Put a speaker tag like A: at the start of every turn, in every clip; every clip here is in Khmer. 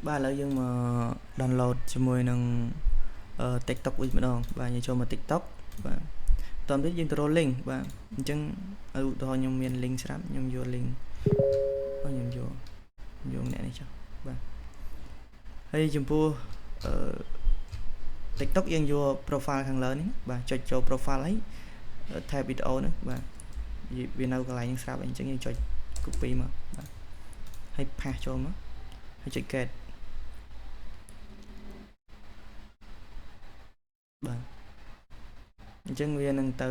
A: បាទឥឡូវយើងមក download ជាមួយនឹង TikTok វិញម្ដងបាទយើងចូលមក TikTok បាទតោះទៀតយើងទៅរក link បាទអញ្ចឹងឧទាហរណ៍ខ្ញុំមាន link ស្រាប់ខ្ញុំយក link ខ្ញុំយកយកអ្នកនេះចុះបាទហើយចំពោះអឺ TikTok យើងយក profile ខាងលើនេះបាទចុចចូល profile ហើយ tab វីដេអូហ្នឹងបាទវានៅកន្លែងហ្នឹងស្រាប់អញ្ចឹងយើងចុច copy មកបាទហើយ paste ចូលមកហើយចុច get បាទអញ្ចឹងវានឹងទៅ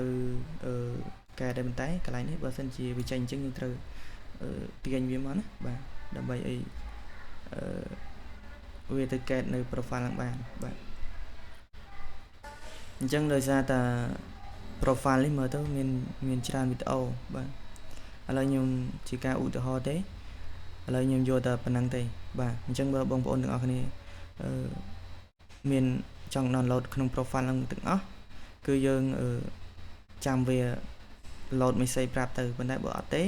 A: អឺកែដែរប៉ុន្តែកន្លែងនេះបើសិនជាវាចេញអញ្ចឹងយើងត្រូវទាញវាមកណាបាទដើម្បីអីអឺវាទៅកែនៅ profile ឡើងបានបាទអញ្ចឹងដោយសារតា profile នេះមើលទៅមានមានច្រើនវីដេអូបាទឥឡូវខ្ញុំជាការឧទាហរណ៍ទេឥឡូវខ្ញុំយកតែប៉ុណ្្នឹងទេបាទអញ្ចឹងបើបងប្អូនទាំងអស់គ្នាអឺមានចង់ download ក្នុង profile ហ្នឹងទាំងអស់គឺយើងចាំវា load message ប្រាប់ទៅប៉ុន្តែបើអត់ទេ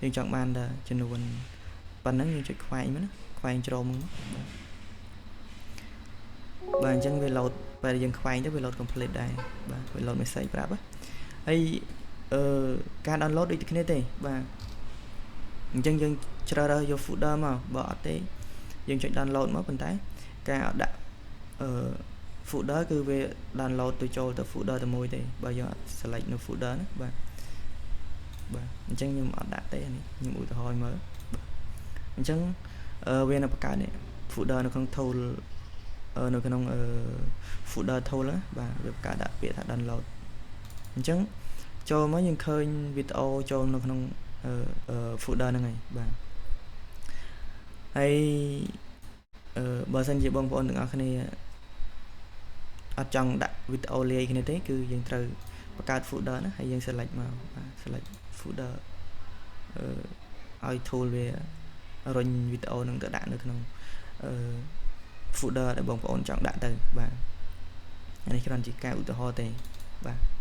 A: យើងចង់បានតែចំនួនប៉ុណ្ណឹងយើងចុចខ្វែងមកណាខ្វែងជ្រោមមកបាទបាទអញ្ចឹងវា load ពេលយើងខ្វែងទៅវា load complete ដែរបាទវា load message ប្រាប់ហើយអឺការ download ដូចគ្នាទេបាទអញ្ចឹងយើងជ្រើសរើសយក folder មកបើអត់ទេយើងចុច download មកប៉ុន្តែការអត់ដាក់អឺ folder គឺវា download ទៅចូលទៅ folder តែមួយទេបើយើងអត់ select នៅ folder ណាបាទបាទអញ្ចឹងខ្ញុំអត់ដាក់ទេនេះខ្ញុំឧទាហរណ៍មើលបាទអញ្ចឹងវានៅបង្កើតនេះ folder នៅក្នុង tool នៅក្នុង folder tool ណាបាទវាបង្កើតដាក់ពាក្យថា download អញ្ចឹងចូលមកយើងឃើញវីដេអូចូលនៅក្នុង folder ហ្នឹងហើយបាទហើយអឺបើសិនជាបងប្អូនទាំងអស់គ្នាអត់ចង់ដាក់វីដេអូលាយគ្នាទេគឺយើងត្រូវបង្កើត folder ណាហើយយើង select មកបាទ select folder អឺឲ្យ tool វារុញវីដេអូនឹងទៅដាក់នៅក្នុងអឺ folder ដែលបងប្អូនចង់ដាក់ទៅបាទនេះគ្រាន់ជាការឧទាហរណ៍ទេបាទ។